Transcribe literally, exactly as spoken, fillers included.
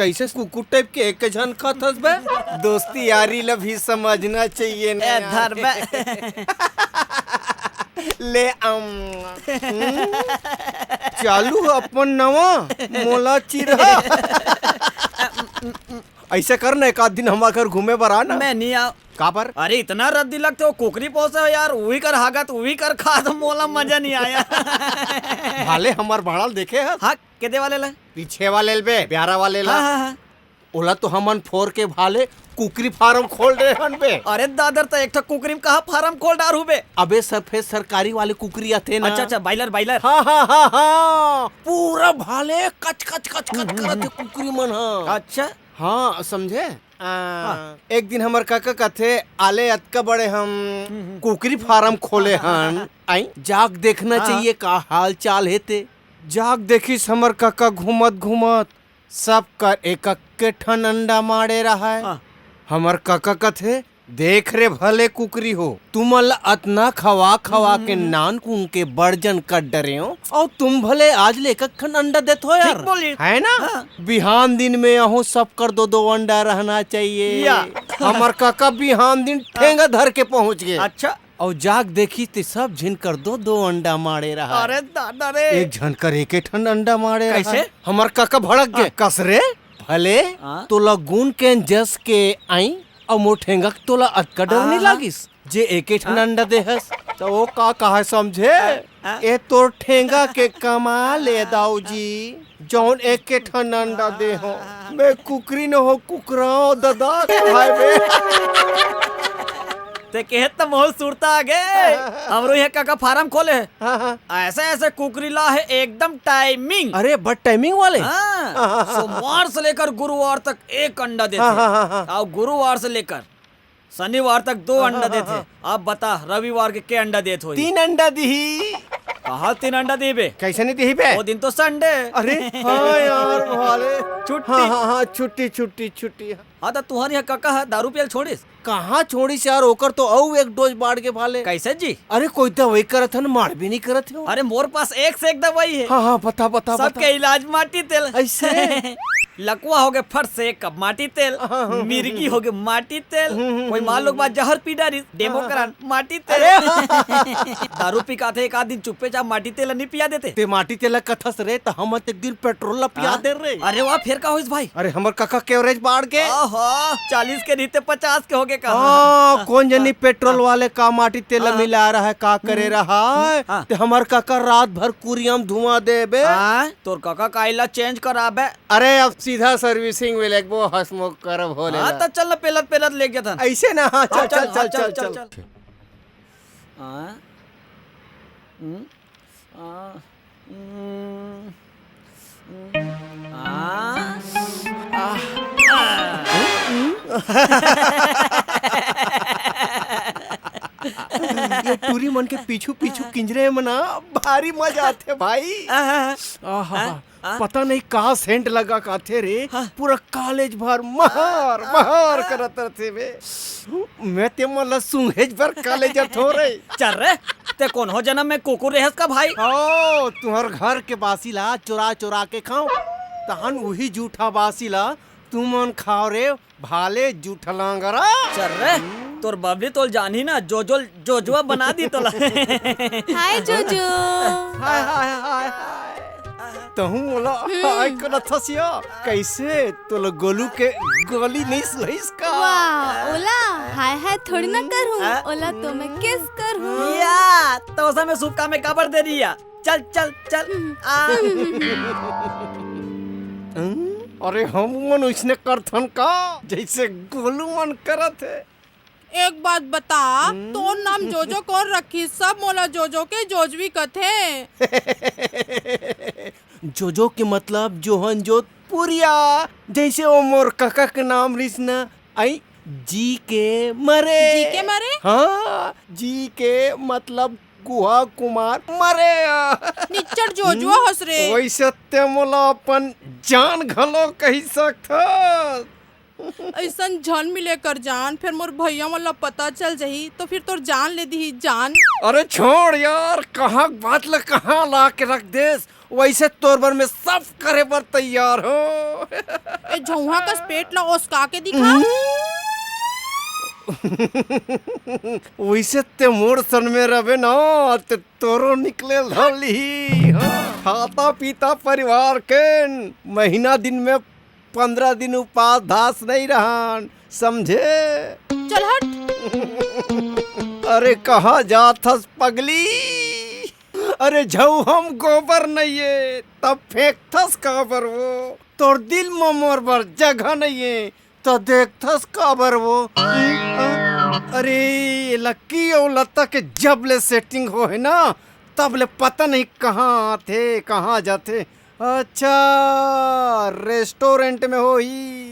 ऐसे कुकुर टाइप के एक झन खात हस बे। दोस्ती यारी ला भी समझना चाहिए ना ए, यार। धर बे। ले, अम, हम्म, चालू अपन नवा, मोला चिरहा। ऐसे कर ना, एक आध दिन हमारे घर घूमे बर आ ना। मैं नहीं आव। काबर? अरे, इतना रद्दी लगथे, वो कुकरी पोसे हो यार, उही कर हागत, उही कर खात, मोला मजा नहीं आया। भाले हमर भाड़ा ल देखे हस? हाँ, केदे वाले ला? पीछे वाले ल बे, प्यारा वाले ला। हाँ, हाँ, हाँ। ओला तो हमन फोर के भाले कुकरी फार्म खोल डरे हन बे। अरे दादर, त एक ठो कुकरी में कहाँ फार्म खोल डारहू बे? अबे सफेद सरकारी वाले कुकरी आथे ना। अच्छा, अच्छा, बायलर, बायलर। हाँ, हाँ, हाँ, हाँ। पूरा भाले कच, कच, कच, कच हम्म, करत हे हम्म। कुकरी मन ह। अच्छा। हाँ, समझे? आ, हाँ। एक दिन हमर काका कथे, "आले अतका बड़े हम हम्म, हम्म। कुकरी फार्म खोले हन।" आई, जाग देखना हाँ। चाहिए का हाल चाल हे ते। जाग देखिस हमर काका घूमत घूमत, सब कर एकक्के ठन अंडा माड़े रहय। हाँ। हमर काका कथे, "देख रे भले कुकरी हो, तुमन ल अतना खवा खवा के हम्म। नान कुन के बड़ जन कर डरे हो, अउ तुम भले आज ले एकक ठन अंडा देत हो यार।" ठीक बोलिस। है ना? हाँ। बिहान दिन में अहू सब कर दो दो अंडा रहना चाहिए। या। हमर काका बिहान दिन ठेंगा धर के पहुंच गे। अच्छा। अउ जाग देखिस ते सब झिन कर दो दो अंडा माड़े रहा। अरे दादा रे। एक झन कर एके ठन अंडा माड़े रहा। कैसे? हमर काका भड़क गे। हाँ। कस रे? भले हाँ। तोला गुन के जस के आई, अउ मोर ठेंगा के तोला अतका डर हाँ, नहीं हाँ। लागिस, जे एके ठन हाँ। अंडा देहस। त ओ का कहा समझे? हाँ, हाँ। ए तोर ठेंगा के कमाल ए दाऊ जी। जौन एके ठन अंडा दे हो, मैं कुकरी न हो, कुकराओ ददा, हाय बे। ते कहे त मोर सुरता आ गे। हमरो इहाँ काका फार्म खोले हे। हाँ, हाँ। ऐसे ऐसे कुकरी ला हे एकदम टाइमिंग। अरे, बड़ टाइमिंग वाले। हाँ, सोमवार से लेकर गुरुवार तक एक अंडा देथे। हाँ, हाँ, हाँ, हाँ। अउ गुरुवार से लेकर शनिवार तक दो हाँ, अंडा हाँ, देथे। हाँ। अब बता, रविवार के के अंडा देत होही? तीन अंडा दिही। कहाँ तीन अंडा दिही बे? कैसे नहीं दिही बे? वो दिन तो संडे। अरे, हाँ यार, भाले। छुट्टी। हाँ, हाँ, हाँ, छुट्टी, छुट्टी, छुट्टी। हाँ, त तुँहर इहाँ काका ह दारू पियल छोड़िस? कहाँ छोड़िस यार, ओकर तो अउ एक डोज बाढ़ गे भाले। कैसे जी? अरे, कोई दवाई करत हन, माड़ भी नहीं करत हे वो। अरे, मोर पास एक से एक दवाई हे। हाँ, हाँ, बता, बता, सबके बता। इलाज माटी तेल। ऐसे? लकवा होगे फट से एक कप माटी तेल, हाँ, हाँ, हाँ, मिर्गी हाँ। होगे माटी तेल, हम्म, हम्म, कोई हम्म, मान लो हम्म। बात जहर पी डारिस, डेमो हाँ, हाँ, करान, हाँ। माटी तेल। अरे, हाँ, हाँ, हाँ, हाँ। दारू पी के आथे, एक आध दिन चुप्पे चाप माटी तेल ला नहीं पिया देते। ते माटी तेल ला कथस रे, त हमन ते एक दिन पेट्रोल ला पिया हाँ? दे रे। अरे वाह, फेर का होइस भाई? अरे, हमर काका के एवरेज बाढ़ गे। ओहो, चालीस के रहिते पचास के होगे का? हाँ, कौन जनी हाँ। पेट्रोल हाँ। वाले का माटी तेल ला हाँ। मिला रहा है, का करे हम्म। रहा है? हाँ। ते हमर काका रात भर कुरिया म धुआं देबे। हाँ, तोर काका का आइल ला चेंज कराबे। अरे, अब सीधा सर्विसिंग में लेगबो, हंसमुख करब हो हाँ, लेला। त चल ना, पेलत पेलत लेग जाथन। ऐसे ना, हाँ, हाँ, चल, चल, चल, हाँ, चल, चल, चल, चल, चल। चल। हाँ? हम्म? आ, हम्म, हम्म, आ, आ, आ। ये टूरी मन के पीछू पीछू किंजरे में ना भारी मजा आथे भाई। आ, आ, आ। आहा, आ? पता नहीं का सेंट लगा काथे रे, हाँ। पूरा कॉलेज भर महर, आ, महर आ। करत रथे बे। मैं ते मन ला सूंघेच बर कॉलेज जाथों रे। चल रे, ते कोनो जनम में कुकुर रहेस का भाई? ओ, तुहर घर के बासी ला चुरा चुरा के खाओ, तहन उही जूठा बासी ला तुमन खाओ रे। भाले जूठलांगरा। चल रे, तोर बबली तोल जानही ना, जोजो, जोजुआ बना दी तोला। हाय जोजो। हाय, हाय, हाय, हाय। तहूँ मोला हम्म। हाय करत हस या? कैसे तोला गोलू के गोली नहीं सुहिस का? वाह, ओला हाय हाय थोड़ी ना करूँ, आ? ओला तो मैं किस करूँ। या, तो ओसा में सुक्का में काबर दे रही है? चल, चल, चल। आ। हम्म, अरे हम मन उसने करथन का, जैसे गोलू मन करत हे। एक बात बता, हम्म। तोर नाम जोजो कौन रखी? सब मोला जोजो के जोजवी कथे। जोजो के मतलब जोहन जोत पुरिया, जैसे वो मोर कका के नाम रिस न, आई जी के मरे। जी के मरे? हाँ, जी के मतलब गुहा कुमार मरे। निच्चट जोजुआ हम्म, हस रे। वैसे ते मोला अपन जान घलो कही सकथस। अइसन झन मिले कर जान, फेर मोर भइया मन ला पता चल जाही तो फिर तोर जान ले दिही जान। अरे छोड़ यार, कहाँ बात ला कहाँ ला के रख देस। वइसे तोर बर मैं सब करे बर तैयार हों। ए झउहा कस पेट ला ओसका के दिखा। वइसे ते मोर सन में रबे ना, ते तोरो निकले धर लिही। हाँ, खाता पीता परिवार के महीना दिन में पंद्रह दिन उपास धास नहीं रहन, समझे? चल हट। अरे कहाँ जात हस पगली? अरे झउहा म गोबर नइ ए, तब फेंकथस काबर वो? तोर दिल म मोर बर जगह नइ ए, त देखथस काबर वो? अरे ये लक्की अउ लता के जब ले सेटिंग हो हे ना, तब ले पता नहीं कहाँ आथे, कहाँ जाथे। अच्छा, रेस्टोरेंट में होही।